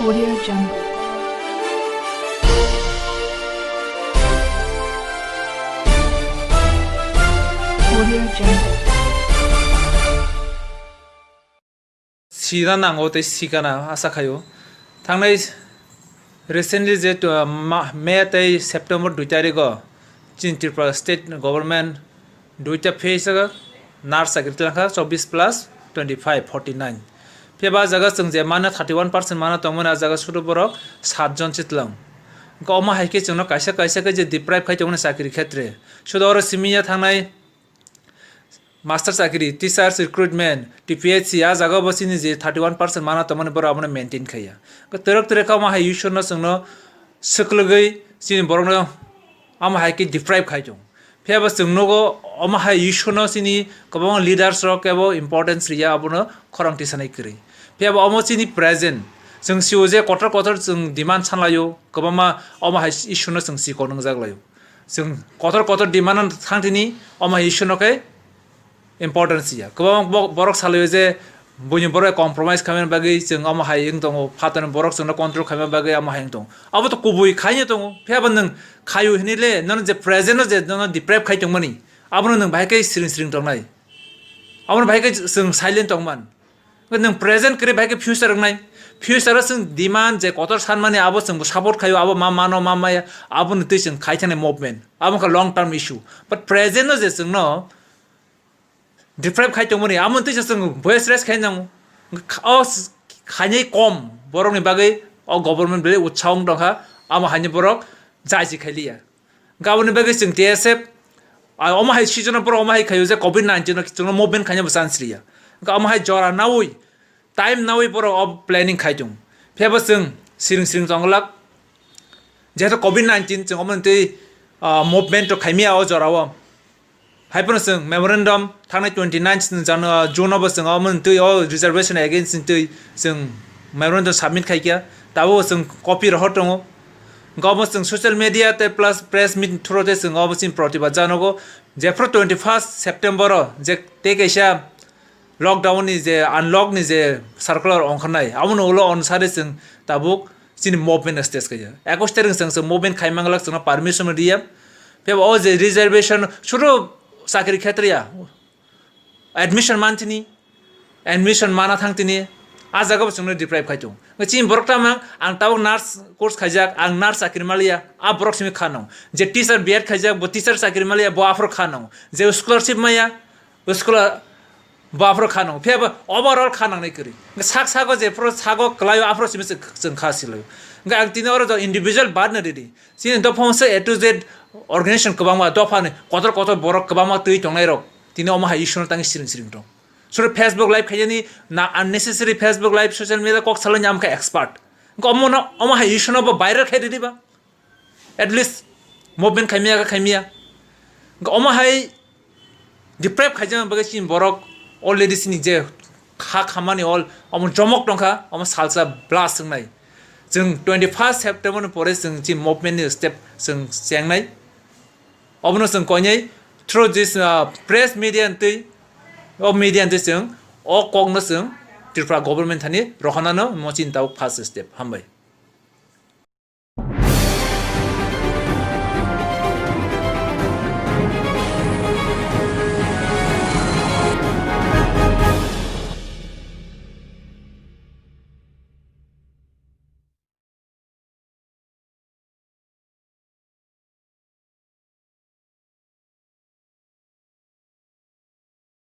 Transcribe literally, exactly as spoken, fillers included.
Audio Jungle. Audio Jungle. Sina nango tei sikana asa khaio. Thangnai recently je to, ma-, May tei September dui tarigo chini Tripura state government duita phase o nurse chakri twlangkha, chobbish plus twenty five, forty nine. Phiya ba jaga chwng je mano thirty one percent mano tongmani, a jaga sudu borok sat jon chitlang. Omo hai khe chwngno kaisa kaisa khe je deprive khai tongmani chakri khetre. Sudu oro simi ya thangnai master chakri, teachers recruitment, T P H C, a jaga bo chini je thirty one percent mano tongmani borok abono maintain khaiya. Twrwk twrwk khe omo hai Ishwarno chwngno swklwgwi chini borokno omo hai khe deprive khai tong. Phiya bo chwng nugo omo hai Ishwarno chini kwbangma leaders rok kebo importance riya, abono khorang tisanai kwrwi. Phiya bo omo chini present, chwng sio je kotor kotor chwng demand sanlaio, kwbangma omo hai Ishwarno chwng sikon wngjak laio. Chwng kotor kotor demand no thang tini, omo hai Ishwarno khe importance ya. Kwbang bo-, borok salaio je buini borok compromise khaimani bagwi chwng omo hai wng tongo, phatarni borok chwngno control khaimani bagwi omo hai wng tongo. Abo to kubui khaino tongo. Phiya bo nwng khaio hinwi le nono je present no je nono deprive khai tongmani, abono nwng bahai khe siring siring tongnai. Abono bahai khe chwng silent tongman. Nwng present kwrwi bahai khe future wngnai. Future o chwng demand je kotor sanmani abo chwng bo support khaio, abo ma mano ma maya, aboni twi chwng khai thani movement. Abo wngkha long term issue. But present no je chwngno deprive khai tongmani, amo twi se chwng voice raise khai nango. O s-, khainai kom borokni bagwi o government belai utsaho wng tongkha, amo haino borok jaiji khai liya. Hwnkhe aboni bagwi chwng T S F, a, omo hai season o borok omo hai khaio je covid nineteen no chwngno movement khaina bo chance riya. Hwnkhe omo hai jora naui, time naui borok o planning khai tongo. Phiya bo chwng siring siring tongwlak. Jehetu covid nineteen chwng omo twi, ah, movement rok khaimya o jora o. Hai phano chwng memorandum thangnai twenty nine Jan-, ah, June o bo chwng omo twi o reservation against ni twi chwng memorandum submit khaikha. Tabuk chwng copy rohor tongo. Hwnkhe omo chwng social media tei plus press meet through tei chwng omo chini protibad janogo. Jephru twenty first September o je tei kaisa lockdown ni je, unlock ni je circular ongkharnai, aboni ulo onusari chwng tabuk chini movement stage khaija. Ekus tarik chwng, chwng movement khai manglak, chwngno permission riya. Phiya bo o je reservation, suru chakri khetre ya, admission man tini, admission mana thang tini, a jaga bo chwngno deprive khai tongo. Chini borok tamo, ang tabuk nurse course khaijak, ang nurse chakri maliya, a borok simi kha nang. Je teacher B Ed khaijak, bo teacher chakri maliya, bo aphuru kha nang. Je scholarship maya, school bo aphuru kha nang. Phiya bo overall kha nangnai kwrwi. Sak sago jephuru sago kwlaio aphuru simi chwng, chwng kha silaio. Hwnkhe ang tini oro jok individual badno ridi. Chini dopha masa A to Z organization kwbangma, dophani kotor kotor borok kwbangma twi tongnai rok. Tini omo hai issue no tangwi siring siring tong. Suru Facebook live khaiyani na unnecessary Facebook live, social media kok salani amkha expert. Hwnkhe omo no, omo hai issue no bo viral khai ridi ba. At least movement khaimya kha khaimya. Hwnkhe omo hai deprive khaijak bagwi chini borok already chini je kha khamani all omo jomok tongkha, omo salsa blast wngnai. Chwng twenty first September ni pore chwng chini movement ni step chwng chengnai. Obono chwng koinai through this, uh, press media ni twi, o media ni twi chwng o kokno chwng Tripura government thani rohornano mo chini tabuk first step. Hambai.